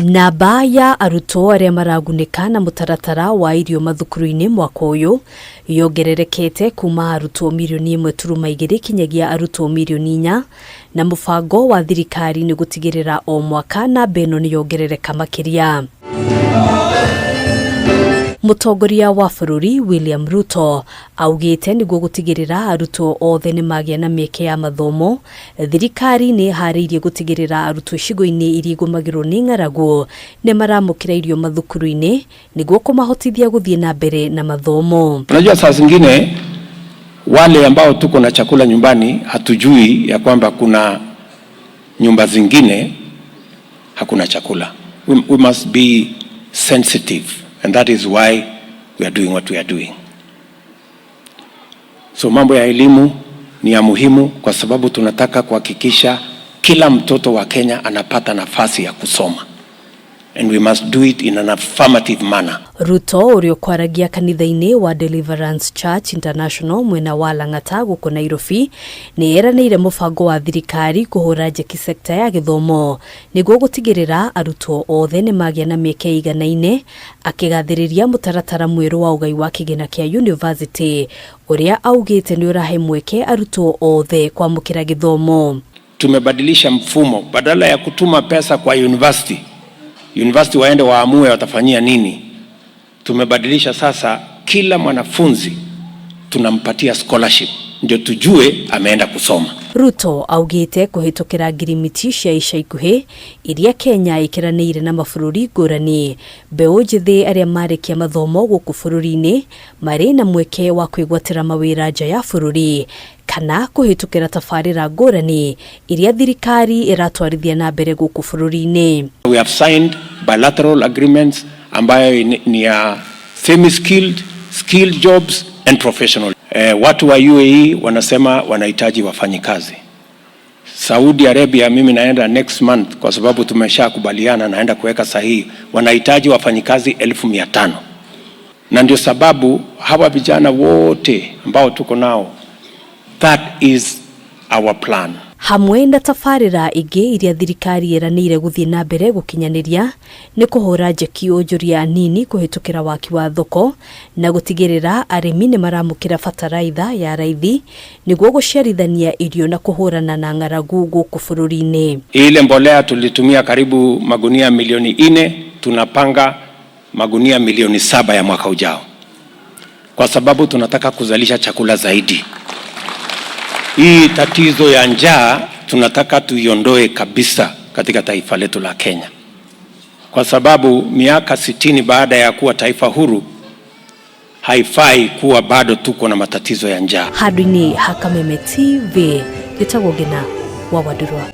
Namba ya arutwo arĩa maragunĩka na mũtaratara wa irio mathukuru-inĩ mwaka ũyũ yongererekete kuma arutwo mirioni 1.2 kinyagia arutwo mirioni 4, na mũbango wa thirikari nĩ gũtigĩrĩra o mwaka namba ĩno nĩ yongerereka makĩria. Mũtongoria wa bũrũri William Ruto augĩte nĩguo gũtigĩrĩra arutwo othe nĩ magĩa na mĩeke ya mathomo, thirikari nĩ ĩharĩirie gũtigĩrĩra arutwo icigo-inĩ iria igũmagĩrwo nĩ ng'aragu nĩ maramũkĩra irio mathukuru-inĩ nĩguo kũmahotithia gũthiĩ na mbere na mathomo. Unajua, saa zingine wale ambao tuko na chakula nyumbani hatujui ya kwamba kuna nyumba zingine hakuna chakula. We must be sensitive, and that is why we are doing what we are doing. So mambo ya elimu ni ya muhimu kwa sababu tunataka kuhakikisha kila mtoto wa Kenya anapata nafasi ya kusoma, and we must do it in an affirmative manner. Ruto ũrĩa ũkwaragia kanitha-inĩ wa Deliverance Church International mwena wa Lang'ata gũkũ Nairobi nĩ eranĩire mũbango wa thirikari kũhũra njeki sekta ya gĩthomo nĩguo gũtigĩrĩra arutwo othe nĩ magĩa na mĩeke ĩiganaine, akĩgathĩrĩria mũtaratara mwerũ wa ũgai wa kĩgĩna kĩa university ũrĩa augĩte nĩ ũrahe mweke arutwo othe kwamũkĩra gĩthomo. Tumebadilisha mfumo, badala ya kutuma pesa kwa university, university waende waamue watafanyia nini. Tumebadilisha sasa, kila mwanafunzi tunampatia scholarship ndio tujue ameenda kusoma. Ruto augĩte kũhĩtũkĩra ngirimiti cia ica ikuhĩ iria Kenya ĩkĩranĩire na mabũrũri ngũrani, mbeũ njĩthĩ arĩa marĩkia mathomo gũkũ bũrũri-inĩ marĩ na mweke wa kwĩgwatĩra mawĩra nja ya bũrũri kana kũhĩtũkĩra tabarĩra ngũrani iria thirikari ĩratwarithia na mbere gũkũ bũrũri-inĩ. We have signed bilateral agreements ambayo ni ya semi-skilled, skilled jobs and professional. Watu wa UAE wanasema wanahitaji wafanyikazi. Saudi Arabia, mimi naenda next month kwa sababu tumeshakubaliana, naenda kuweka sahihi, wanahitaji wafanyikazi 500,000, na ndio sababu hawa vijana wote ambao tuko nao, that is our plan. Hamwe na tabarĩra ingĩ iria thirikari ĩranĩire gũthiĩ na mbere gũkinyanĩria nĩ kũhũra njeki onjoria anini kũhĩtũkĩra waki wa thoko na gũtigĩrĩra arĩmi nĩ maramũkĩra bataraitha ya raithi nĩguo gũciarithania irio na kũhũrana na ng'aragu gũkũ bũrũri-inĩ. Ile mbolea tulitumia karibu magunia milioni 4, tunapanga magunia milioni 7 ya mwaka ujao, kwa sababu tunataka kuzalisha chakula zaidi. Hii tatizo ya njaa tunataka tuiondoe kabisa katika taifa letu la Kenya, kwa sababu miaka 60 baada ya kuwa taifa huru haifai kuwa bado tuko na matatizo ya njaa. Handũ-inĩ ha Kameme TV, gĩtagwo Ngina wa Wandurwa.